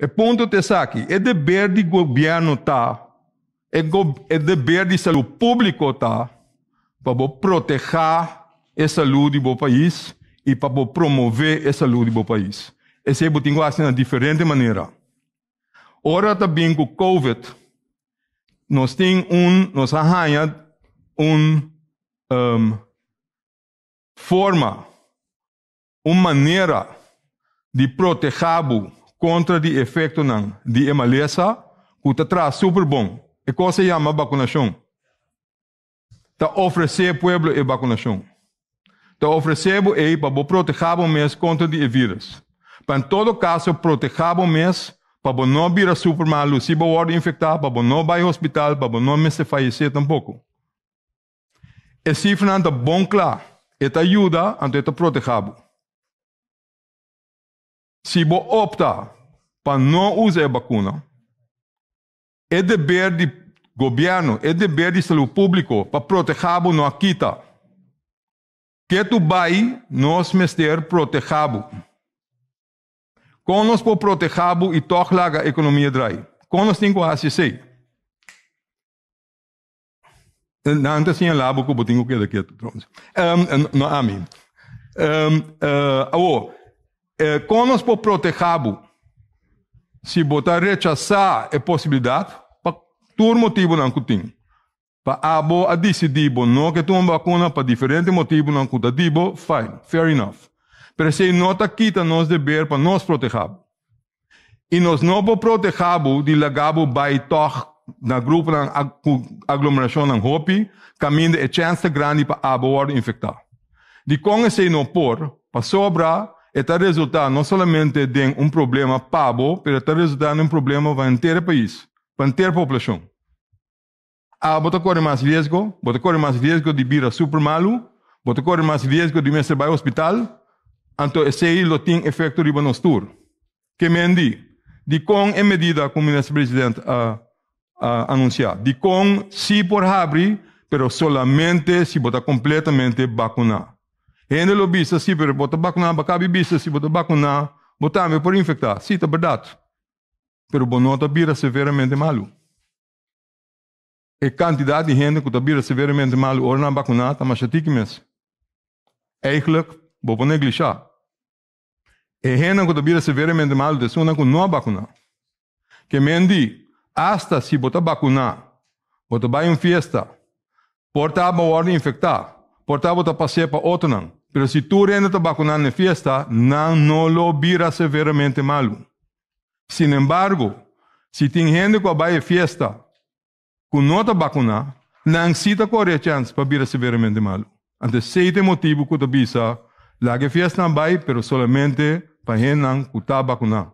E punto ta esaki, e deber di gobièrnu ta, e e deber di salú públiko ta pa bo protehá e salú di bo pais i pa bo promové e salú di bo pais. Esei bo tin ku hasi na diferente manera. Ora ta bin ku Covid, nos tin un, nos a haña un forma, un manera di protehá bo kontra di efektonan di e malesa ku ta traha super bon. E kos a yama bakunashon. Ta ofresé pueblo e bakunashon. Ta ofresé bo ei pa bo protehá bo mes kontra di e vírus. Pa en todo kaso protehá bo mes pa bo no bira super malu si bo wòrdu infektá, pa bo no bai hospital, pa bo no mester fayesé tampoko. E sifranan ta bon kla, e ta yuda anto e ta protehá bo. Si bo opta pa no usa e bakuna, e deber di gobièrnu, e deber di salú públiko pa protehá bo no a kita. Ketu bai nos mester protehá bo. Kon nos por protehá bo i tòg laga ekonomia drai? Kon nos tin ku hasi esei? Nan ta señalá bo ku bo tin ku keda ketu trouwens. No ami. Awor, kon nos por protehá bo si bo ta rechasá e posibilidat pa tur motibunan ku tin? Pa abo a disidí bo no ke tuma bakuna pa diferente motibunan ku ta di bo, fine, fair enough. Pero esei no ta kita nos deber pa nos protehá bo. I nos no por protehá bo di laga bo bai tòg na gruponan ku aglomerashonnan hopi kaminda e chèns ta grandi pa abo wòrdu infektá. Dikon esei no por? Pasobra e ta resultá no solamente den un problema pa bo, pero e ta resultá den un problema pa henter e pais, pa henter poblashon. Abo ta kore mas riesgo, bo ta kore mas riesgo di bira super malu, bo ta kore mas riesgo di mester bai hospital, anto esei lo tin efekto riba nos tur. Ke men di? Dikon e medida ku Minister President a a anunsiá? Dikon si por habri, pero solamente si bo ta kompletamente bakuná? Hende lo bisa, si, pero bo ta bakuná, bo kabi bisa si bo ta bakuná, bo tambe por infektá. Si, ta bèrdat, pero bo no ta bira severamente malu. E kantidat di hende ku ta bira severamente malu ora nan bakuná ta masha tiki mes. Eigentlik, bo por neglishá. E hendenan ku ta bira severamente malu ta esunnan ku no a bakuná. Ke men di, asta si bo ta bakuná, bo ta bai un fiesta, por ta bo wòrdu infektá, por ta bo ta pas'é pa otronan, pero si tur hende ta bakuná na e fiesta, nan no lo bira severamente malu. Sinembargo, si tin hende ku a bai e fiesta ku no ta bakuná, nan sí ta kore e chèns pa bira severamente malu. Anto esei ta e motibu ku ta bisa, Laga e fiestanan bai, pero solamente pa hendenan ku ta bakuná.